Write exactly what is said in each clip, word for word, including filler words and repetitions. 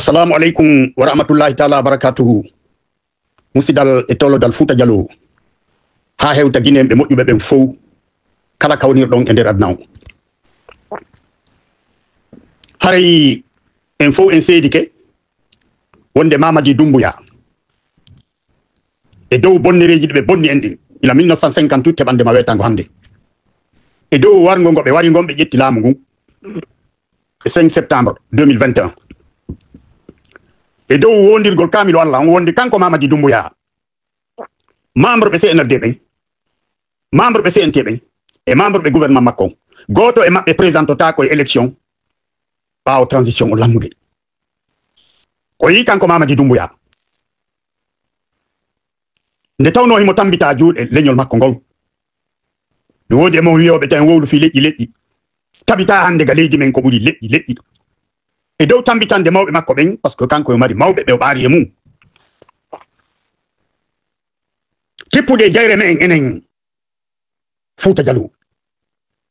Assalamu aleykum wa rahmatullahi taala wa barakatuhu. Musidal e tolodal Fuuta Jaloo, haa hewta Gineeɓe moƴƴuɓe ɓen fow, kala kawnirɗon e nder aduna on. Haray en fow en seedike wonde Mamadi Doumbouya, e dow bonnereeji ɗi ɓe bonni en ɗin, ila mille neuf cent cinquante-huit heɓande ma weetango hannde, e dow warngo ngo ɓe wari ngon, ɓe ƴetti laamu ngun e cinq septembre deux mille vingt et un, e dow wondirgol kaamilu Allah on, wonde kanko Mamadi Doumbouya, membre ɓe C N R D ɓen, membre ɓe C N T ɓen, e membre ɓe gouvernement makko on, gooto e maɓɓe présentotaako e élection ɓaawo transition o lannude. O yii kanko Mamadi Doumbouya, nde tawnoo himo tambita juuɗe leñol makko ngol. Mi woodi e mon wiyooɓe tan wowlu fii leƴƴi leƴƴi. Tabitaa hannde ga leydi men ko ɓuri leƴƴi leƴƴi. E dow tambitande mawɓe makko ɓen, parce que kanko yo mari mawɓe ɓe o ɓaari e mum. Tippude e jayre men enen Fuuta Jaloo,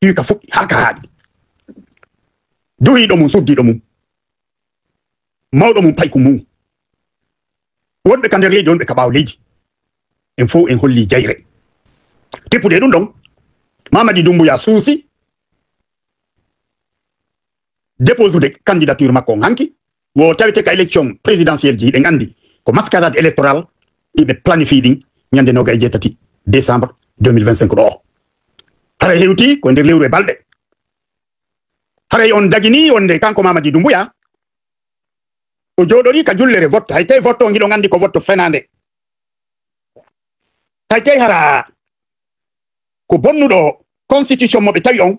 iwi ka fuɗɗi haa ka haaɗi. Duhiiɗo mum, suddiiɗo mum, mawɗo mum, payku mum. Wonɓe ka nder leydi, wonɓe ka ɓaawo leydi. En fow en holli jayre. Tippude e ɗum ɗon, Mamadi Doumbouya suusi déposude candidature makko on hanki, wo tawete ka élection présidentielle ji, hiɗen anndi ko mascarade électorale ɗi ɓe planifié ɗin ñande noga e jeetati décembre deux mille vingt-cinq ɗo. Haray hewti ko e nder lewru e balɗe. Haray on dagini wonde kanko Mamadi Doumbouya, o jooɗori ka jullere vote, hay tawi vote on hiɗon anndi ko vote fenaande. Hay tawi hara ko bonnuɗo constitution mo ɓe tawi on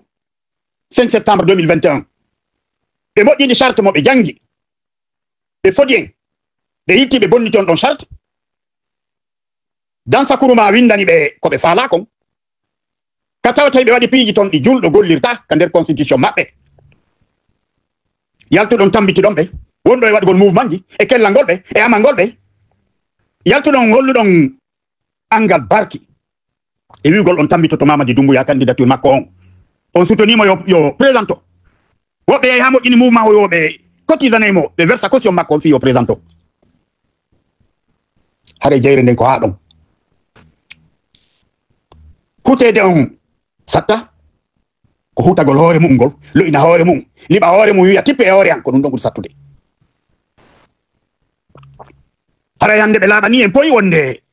cinq septembre deux mille vingt et un. Ɓe moƴƴini charte mo ɓe janngi. Ɓe fodi en. Ɓe yitti ɓe bonniti on ɗon charte. Dan Sakuruma winndani ɓe ko ɓe faalaa kon. Ka tawata ɓe waɗi piiji ton ɗi julɗo gollirta ka nder constitution maɓɓe. Yaltuɗon tambitiɗon ɓe. Wonɗo e waɗugol mouvement ji, e kellangol ɓe, e amangol ɓe. Yaltuɗon holluɗon angal barki. E wi'ugol on tambitoto Mamadi Doumbouya candidature makko on. On soutenir mo yo, yo présento. Woɓɓe yahi haa moƴƴini mouvement o yo ɓe cotisaney mo, ɓe versa caution makko on fii yo présento. Haray jayre nden ko haa ɗon. Huteede on satta, ko hutagol hoore mu'un ngol, lo'ina hoore mu'un, liɓa hoore mu'un, wi'a tippe e hoore an, ko ɗum ɗon ɓuri sattude. Haray hannde ɓe laaɓanii en poy wonde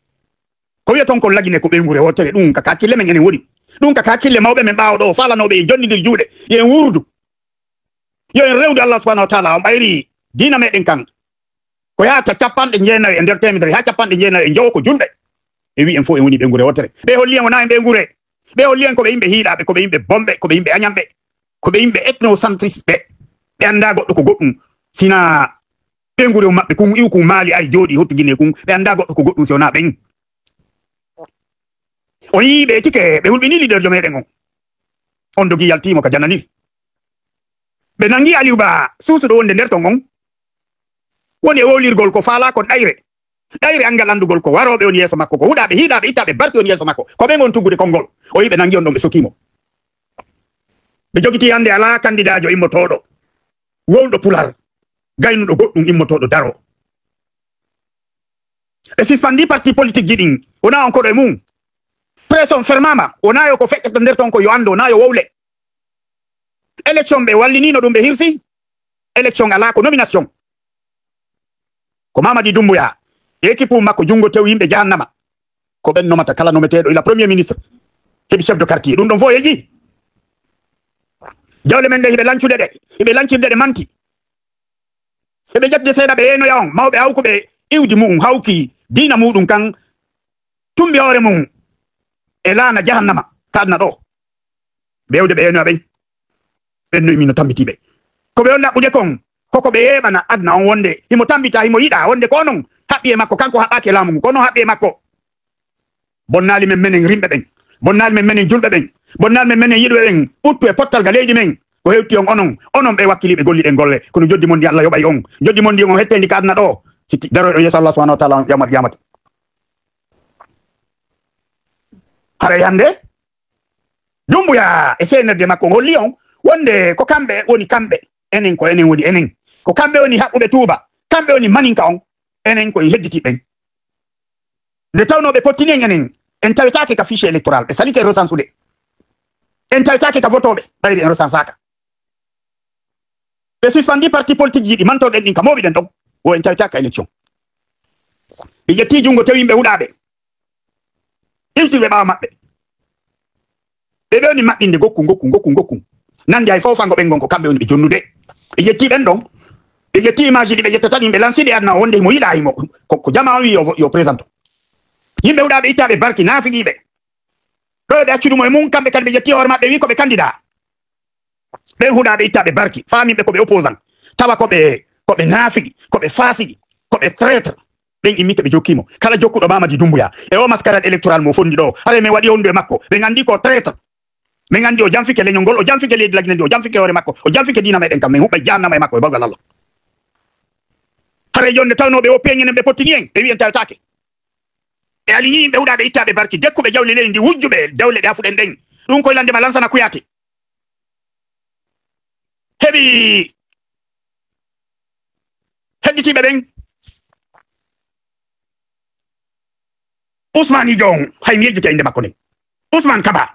ko wi'aton kon Lagine ko ɓeynguure wootere, ɗum ka hakkille men enen woni. Ɗum ka hakkille mawɓe men ɓaawo ɗo, faalanooɓe e jonnindir juuɗe, yo en wuurdu. Yo en rewdu Allah subhanahu wa taala, on ɓayri diina meɗen kan. Ko yahata capanɗe jeenayo e nder teemedere haa capanɗe jeenayo e njowo ko julɓe. Ɓe wi'i en fof en woni ɓeynguure wootere. Ɓe holli en wonaa en ɓeynguure. Ɓe holli en ko ɓe yimɓe hiiɗaaɓe, ko ɓe yimɓe bomɓe, ko ɓe yimɓe añanɓe, ko ɓe yimɓe ethnocentriste ɓe. Ɓe anndaa goɗɗo ko goɗɗum, sinaa ɓeynguure maɓɓe kun, iw kun Maali ari jooɗii hottu Gine kun, ɓe anndaa goɗɗo ko goɗɗum si wonaa ɓen. On yii ɓe tike, ɓe hulɓini leader jo meɗen on. On dogi yaltii mo ka janani. Ɓe nangi Aliou Ba suusuɗo wonde nder ton on. Woni e wowlirgol ko faalaa kon ɗayre. Ɗayre angal anndugol ko warooɓe on yeeso makko, ko huɗaaɓe, hiiɗaaɓe, ittaaɓe barki on yeeso makko. Ko ɓen on tuggude konngol. O yii ɓe nangi on ɗon ɓe sokii mo. Ɓe jogitii hannde alaa kandidaajo immotooɗo. Wowlɗo Pular. Gaynuɗo goɗɗum immotooɗo daro. Ɓe suspendii parti politique ji ɗin. Wonaa on koɗo e mum. Pression fermaama. Wonaa yo ko feƴƴata nder ton ko yo anndu, wonaa yo wowle. Élection ɓe walliniino ɗum ɓe hirsi. Élection alaa ko nomination. Ko Mamadi Doumbouya. E équipe makko junngo tew yimɓe jahannama. Ko ɓen nomata kala nometeeɗo ila premier ministre. Heɓi chef de quartier. Ɗum ɗon fof heƴi. Jawle men ɗe hiɓe lancude ɗe. Hiɓe lancirde ɗe manti. Eɓe ƴettude seeɗa ɓe yeenoya on, mawɓe hawkuɓe iwdi mu'un, hawki diina muɗum kan, tumbi hoore mum e laana jahannama ka aduna ɗo. Ɓe ewde ɓe yeenoya ɓen, ɓen no imino tambitiiɓe. Ko ɓe on ɗaɓɓude kon, koko ɓe yeeɓana aduna on wonde himo tambita, himo yiɗa, wonde ko onon haɓɓi e makko, kanko haɓɓaaki e laamu ngu, ko onon haɓɓi e makko. Bonnaali men menen rimɓe ɓen, bonnaali men menen julɓe ɓen, bonnaali men menen yiɗuɓe ɓen, ɓuttu e pottal ga leydi men. Ko hewti on onon, onon ɓe wakkiliiɓe golliɗen golle, kono joddi mon ndi Allah yoɓay on. Joddi mon ndi on hetteendi ka aduna ɗo, si ti-, daroyɗon yeeso Allah subhanahu wa taala on yawmal qiyamati. Haray hannde, Dumbuya e C N R D makko on holli on wonde ko kamɓe woni kamɓe, enen ko enen woni enen. Ko kamɓe woni haɓɓuɓe tuuba, Kamɓe woni maninka on, enen ko en hedditi ɓen. Nde tawnoo ɓe pottini en, enen en tawetaake ka fichier électoral, ɓe salike recensude. En tawetaake ka votooɓe, ɓayri en recensaaka. Ɓe suspendii parti politique ji ɗi mantorɗen ɗin ka mooɓiɗen ɗon, wo en tawetaake ka élection. Ɓe ƴettii junngo tew yimɓe huɗaaɓe. Iwtirɓe ɓaawo maɓɓe. Ɓe ɓe woni maɓɓinde ngokku, ngokku, ngokku, ngokku. Nandi hay fof fango ɓen ngon ko kamɓe woni ɓe jonnude. Ɓe ƴettii ɓen ɗon. Ɓe ƴettii image ɗi ɓe ƴettata ɗin, ɓe lansii ɗi aduna o wonde himo yiɗa himo. Ko, ko jamaa on wi'i yo, yo présente. Yimɓe huɗaaɓe ittaa ɓe barki naafiqiiɓe. Ɗo ɓe accudu mo e mum, kamɓe kadi ɓe ƴettii hoore maɓɓe wi'i ko ɓe candidat. Ɓen huɗaaɓe ittaa ɓe barki, faaminɓe ko ɓe opposant. Tawa ko ɓe, ko ɓe naafiqi, ko ɓe faasiqi, ko ɓe traitre. Ɓen immike ɓe jokkii mo. Kala jokkuɗo Mamadi Doumbouya e o mascarade électoral mo fondi ɗo, haray min waɗi hondu e makko. Ɓen anndi ko traitre. Min anndi o janfike leñol ngol, o janfike leydi Lagine ndi, o janfike hoore makko, o janfike diina meɗen kam. Min huɓɓay jahannama e makko e bawgal Allah. Haray jonde tawnoo ɓe woppi en, enen ɓe pottini en, ɓe wi'i en tawetaake. E ali ñii yimɓe huɗaaɓe ittaaɓe barki, dekkuɓe jawle leydi ndi, wujjuɓe jawle ɗe hafuɗen ɗen. Ɗum koye lande ma lansana kuyaate. Heɓi hedditiiɓe ɓen. Usmaniijo on, hay mi yejjiti e innde makko nden. Usman Kaba.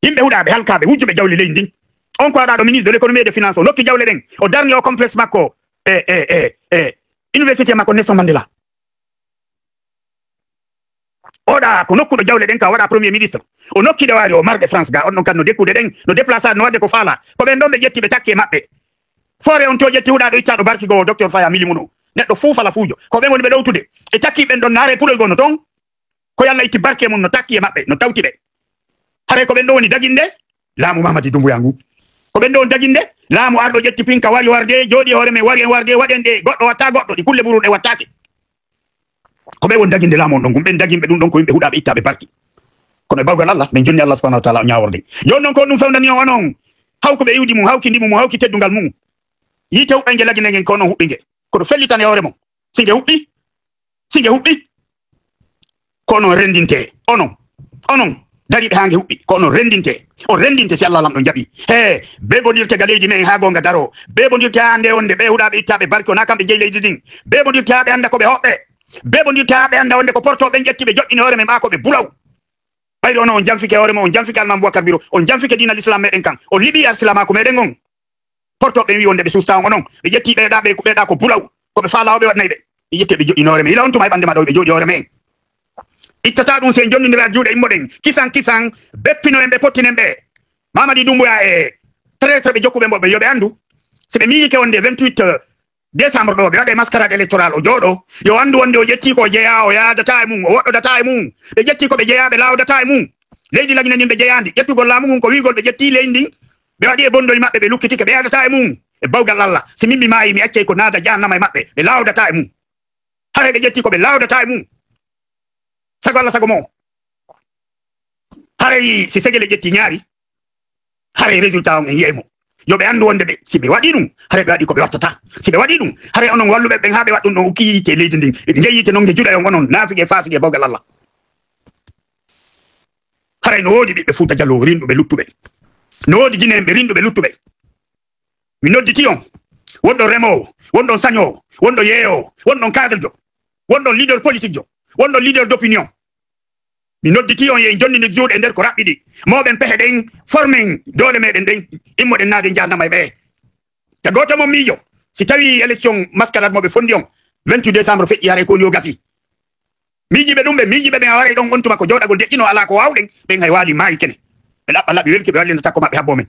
Yimɓe huɗaaɓe, halkaaɓe, wujjuɓe jawle leydi ndin. On ko aɗa ɗo ministre de l'économie et des finances, o nokki jawle ɗen. O darni o complexe makko e, e, e, e université makko Nelson Mandela. Oɗa ko nokkuɗo jawle ɗen ka waɗa premier ministre. O nokki ɗe waari o marɗe France ga, on ɗon kan no dekkude ɗen, no déplaçade, no waɗde ko faala. Ko ɓen ɗon ɓe ƴetti ɓe takki e maɓɓe. Foore on to ƴetti huɗaaɗo ittaaɗo barki goo, docteur Faye a mili muno. Neɗɗo fuu fala fuujo. Ko ɓen woni ɓe ɗowtude. Ɓe takki ɓen ɗon naare puloy goo no ton. Ko Yalla itti barke mum no takki e maɓɓe, no tawti ɓe. Haray ko ɓen ɗon woni daginde laamu Mamadi Doumbouya ngu. Ko ɓen ɗon daginde laamu arɗo ƴetti pinka wari warde, jooɗi e hoore men wari en warde, waɗen ɗe goɗɗo watta goɗɗo, ɗi kulle ɓuruɗe wattaake. Ko ɓe woni daginde laamu on ɗon ngun, ɓen dagimɓe ɗum ɗon ko yimɓe huɗaaɓe ittaaɓe barki. Kono e bawgal Allah, min jonni Allah subhanahu wa taala o ñaaworde. Jooni non ko ɗum fewndani on onon. Hawku ɓe iwdi mum, hawki ndimu mum, hawki teddungal mum. Yiite huɓɓay nge Lagine ngen ko onon huɓɓi nge. Kono fellitane hoore mon. Si nge huɓɓi, si nge huɓɓi, ko onon renndinte, onon, onon dariiɓe haa nge huɓɓi, ko onon renndinte, on renndinte si Allah Laamɗo jaɓi. He, bebondirte ga leydi men haa goonga daroo, bebondirte haa nde wonde ɓe huɗaaɓe ittaaɓe barki wonaa kamɓe jeyi leydi ndin, bebondirte haa ɓe annda ko ɓe hoɓɓe, bebondirte haa ɓe annda wonde ko porto ɓen ƴetti ɓe joɗɗini hoore men ɓaa ko ɓe bulaw. Ɓayri onon on janfike hoore mon, on janfike Almaami Bubakar Biro, on janfike diina Lislaam meɗen kan, on liɓi Alsilaamaaku meɗen on. Porto ɓe wi'i wonde ɓe susta on onon. Ɓe ƴetti ɓe ɗa, ɓe, ɓe ɗa ko bulaw. Ko ɓe faalaa o ɓe waɗnay ɓe. Ɓe ƴetti ɓe joɗɗi hoore men. Ila on tuma e ɓannde ma ɗo ɓe jooɗi hoore men. Ittata ɗum si en jonnindira juuɗe immoɗen. Kisan, kisan, beppino en ɓe, pottinen ɓe. Mamadi Doumbouya e traitre ɓe jokkuɓe mo ɓe yo ɓe anndu. Si ɓe miijike wonde vingt-huit décembre ɗo ɓe waɗe mascarade électoral o jooɗo. Yo anndu wonde o ƴetti ko jeyaa o yaadataa e mum, o woɗɗodataa e mum. Ɓe ƴetti ko ɓe jeyaa ɓe laawdataa e mum. Leydi Lagine ndin ɓe jeyaandi. Ƴettugol laamu ngun ko wi'ugol ɓe ƴetti leydi ndin. Ɓe waɗi e bondoy maɓɓe, ɓe lukkitike, ɓe yaadataa e mum. E bawgal Allah, si min mi maayi, mi accay ko naada jahannama e maɓɓe, ɓe laawdataa e mum. Haray ɓe ƴetti ko ɓe laawdataa e mum. Sago Allah, sago mo. Haray si segele ƴetti ñaari, haray résultat on en yi'ay mo. Yo ɓe anndu wonde ɓe, si ɓe waɗi ɗum, haray ɓe waɗi ko ɓe wattata. Si ɓe waɗi ɗum, haray onon walluɓe ɓen haa ɓe waɗ ɗum ɗon, ukki yiite leydi ndin. Nge yiite non nge juɗay on, onon naafige faasige bawgal Allah. Haray no woodi ɓiɓɓe Fuuta Jallo rinɗuɓe luttuɓe. No woodi Jinenɓe rinɗuɓe luttuɓe. Mi nodditi on, wonɗon remoowo, wonɗon sañoowo, wonɗon yeeyoowo, wonɗon cadre jo, wonɗon leader politique jo, wonɗon leader d'opinion. Mi nodditi on, yo en jonnini juuɗe nder ko raɓɓiɗi. Mooɓen pehe ɗen, formen doole meɗen ɗen, immoɗen naaden jahannama e ɓeye. Te gooto mon miijo, si tawi élection mascarade mo ɓe fondi on, vingt-huit décembre feƴƴi, haray ko woni o gasi. Miijiɓe ɗum ɓe, miijiɓe ɓen a waray ɗon on tuma ko jooɗagol deƴƴino, alaa ko waawɗen, ɓen hay waali maayi kene. Ɓe ɗaɓɓa laɓi welki, ɓe wallino takko maɓɓe habbo men.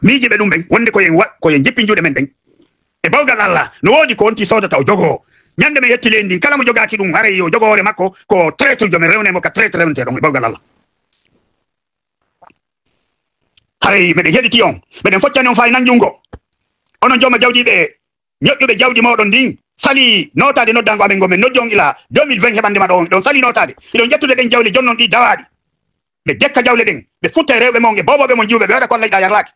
Miijiɓe ɗum ɓen, wonde ko yen wa-, ko yen jippin juuɗe men ɗen. E bawgal Allah, no woodi ko wonti soodata o jogoo. Ñande men hetti leydi ndin, kala mo jogaaki ɗum, haray yo jogo hoore makko, ko traitre jo, men rewne mo ka traitre rewnete ɗon e bawgal Allah. Haray meɗen heɗiti on, meɗen foccani on faayi nan junngo. Onon jooma jawdi ɓe, ñoƴƴuɓe jawdi mooɗon ndin, salii nootaade noddaango amen ngo men noddi on ila deux mille vingt heɓande ma ɗo on, ɗon salii nootaade. Hiɗon ƴettude ɗen jawle jonnon ɗi dawaaɗi. Ɓe dekka jawle ɗen, ɓe futta e rewɓe mon e boobooɓe mon jiwɓe, ɓe waɗa ko Allah yiɗaa yarlaaki.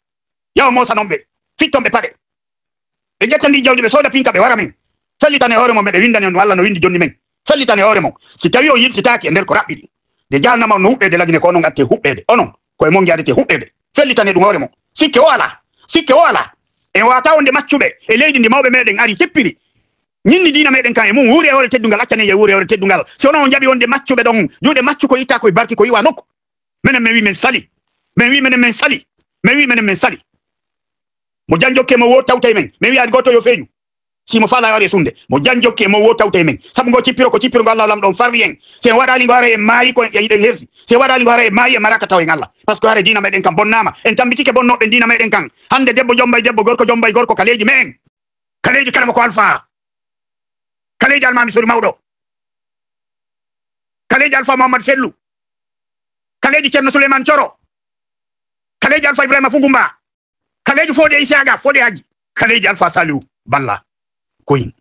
Yaw moosa non ɓe, fitton ɓe paɗe. Ɓe ƴetta ndi jawdi, ɓe sooda pinka, ɓe wara men. Fellitane hoore mon, meɗen winndani on ɗum, Allah no winndi jonni men. Fellitane hoore mon. Si tawii on yiltitaaki e nder ko raɓɓiɗi, nde jahannama on no huɓɓeede lagine, ko onon atti huɓɓeede. Onon, ko e mon njaadete huɓɓeede. Fellitane ɗum hoore mon. Sikke o alaa. Sikke o alaa. En waawata wonde maccuɓe e leydi ndi mawɓe meɗen ari cippiri. Ñinni diina meɗen kan e mum, wuuri e hoore teddungal, accanen e wuuri e hoore teddungal. Si wonaa on jaɓi wonde maccuɓe ɗon, juuɗe maccu ko itta ko e barki, ko iwa nokku. Menen men wi men sali. Men wi menen men sali. Men wi menen men sali. Mo jan jokke mo wo tawtay men. Men wiyaani gooto yo feeñu. Si mo faala yo ari e sunde. Mo jan jokke mo wo tawtay men. Sabu ngo cippiro ko cippiro ngo Allah Lamɗo on farri en. Si en waɗaali ngo haray en maayi ko en yiɗen hersi. Si en waɗaali ngo haray en maayi en maraaka taw en Allah. Parce que haray diina meɗen kan bonnaama. En tambitike bonnooɓe diina meɗen kan. Hande debbo jomba e debbo, gorko jomba e gorko ka leydi men. Ka leydi Karama ko Alfa. Ka leydi Almaami Sori Mawɗo. Ka leydi Alfa Muhammad Sellu. Ka leydi Ceerno Suleyman Coro. Ka leydi Alfa Ibrahima Fugumba. Ka leydi Fode Isiyaga, Fode Aji. Ka leydi Alfa Saliu Balla. Koyin.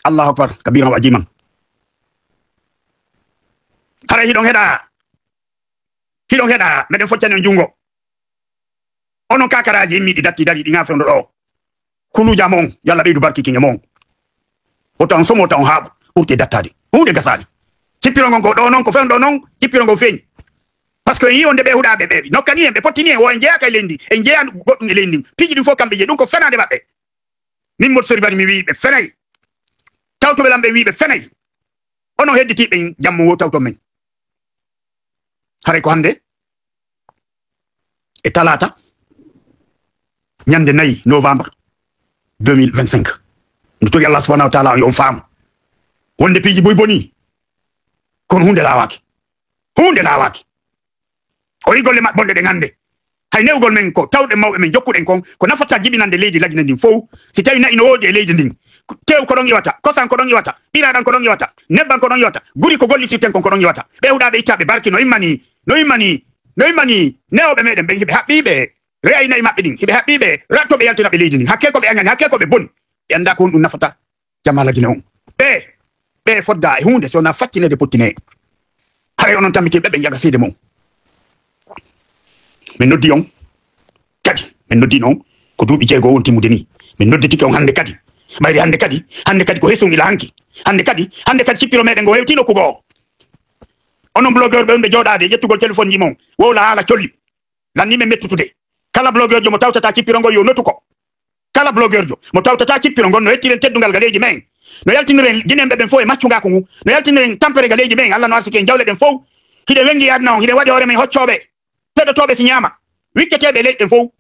Allahu Akbar, kabiran wa ajiman. Haray hiɗon heɗa. Hiɗon heɗa, meɗen foccani on jungo. Onon kakaraaji immiiɗi datti dari ɗi ŋaafe on ɗo. Kuluuja mon, yo Allah ɓeydu barki kiŋe mon. Wota on somo, wota on haaɓu, ɓurti dattaade. Huunde gasaali. Cippiro ngon ko ɗo non, ko fewn ɗo non, cippiro ngon feeñi. Parce que en yii on nde ɓe huɗaaɓe ɓe nokkani en, ɓe pottini en, wo en jeyaaka e leydi, en jeyaa goɗɗum e leydi ndin. Piiji ɗin fof kamɓe jeyi, ɗum ko fenaande maɓɓe. Min Modi Sori Bari mi wii ɓe fenay. Tawtuɓe lam ɓe wii ɓe fenay. Onon hedditiiɓe en, jammo wo tawton men. Haray ko hannde e talaata, ñande nayi novembre deux mille vingt-cinq. Ndu togi Allah subhanahu wa taala on, yo on faamu wonde piiji buy boni, kono huunde laawaaki. Huunde laawaaki. O yi golle maɓɓe bonɗe ɗen hannde. Hay newgol men ko tawɗe mawɓe men jokkuɗen kon, ko nafata jibinande leydi Lagine ndin fow. Si tawi na'i no woodi e leydi ndin, tew ko ɗon iwata, kosan ko ɗon iwata, ɓiraɗan ko ɗon iwata, nebban ko ɗon iwata, guri ko gollitirten kon ko ɗon iwata. Ɓe huɗaaɓe ittaaɓe barki no immani, no immani, no immani newɓe meɗen ɓen hiɓe haɓɓiiɓe re'ay na'i maɓɓe ɗin, hiɓe haɓɓiiɓe ratto ɓe yaltina ɓe leydi ndin. Hakke ko ɓe añani, hakke ko ɓe boni. Ɓe anndaa ko honɗum nafata jamaa Lagine on. Ɓe, ɓe fodda e huunde so wonaa faccinede pottinee. Haray onon tambitiiɓe ɓe njaga seede mon. Min noddi on kadi, min noddi on ko duuɓi jeego won timmude ni. Min nodditike on hannde kadi. Ɓayri hannde kadi, hannde kadi ko hesun ila hanki. Hannde kadi, hannde kadi cippiro meɗen ngo hewti nokku goo. Onon blogueur ɓe on ɓe jooɗaade e ƴettugol téléphone ji mon, wowla haala colli. Lanni men mettutude. Kala blogueur jo mo tawtata cippiro ngo yo notu ko. Kala blogueur jo mo tawtata cippiro ngon no hettiren teddungal ga leydi men. No yaltiniren jinenɓe ɓen fof e maccungaaku ngu. No yaltiniren tampere ga leydi men. Allah no arsiki en jawle ɗen fof. Hiɗen wengi aduna on, hiɗen waɗi hoore men hoccooɓe. Peɗotooɓe si ñaama. Wicceteeɓe e leyɗe ɗen fof.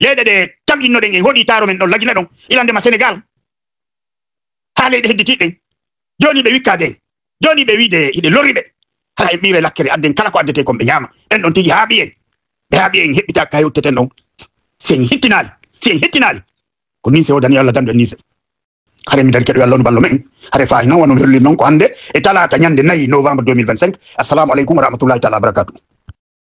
Leyɗe ɗe tamƴinnoɗen en hoɗi taaro men ɗon Lagine ɗon. Ilande ma Senegal. Haa leyɗe hedditiiɗe ɗen. Jooni ɓe wikkaade en. Jooni ɓe wiide hiɗe lorri ɓe. Hara en ɓiire lakkere adden kala ko addetee kon ɓe ñaama. Ɓen ɗon tigi haaɓi en. Ɓe haaɓi en heɓɓitaaka ka hewteten ɗon. Si en hittinaali. Si en hittinaali. Ko ninse o dani Allah dandu en ninse. Hara mi dari keɗo yo Allah no ballo men. Hara faahi noon wano mi hollir noon ko hannde e talaata ñande nayi novembre deux mille vingt-cinq. Assalamu aleykum wa rahmatullahi taala wa barakatuh.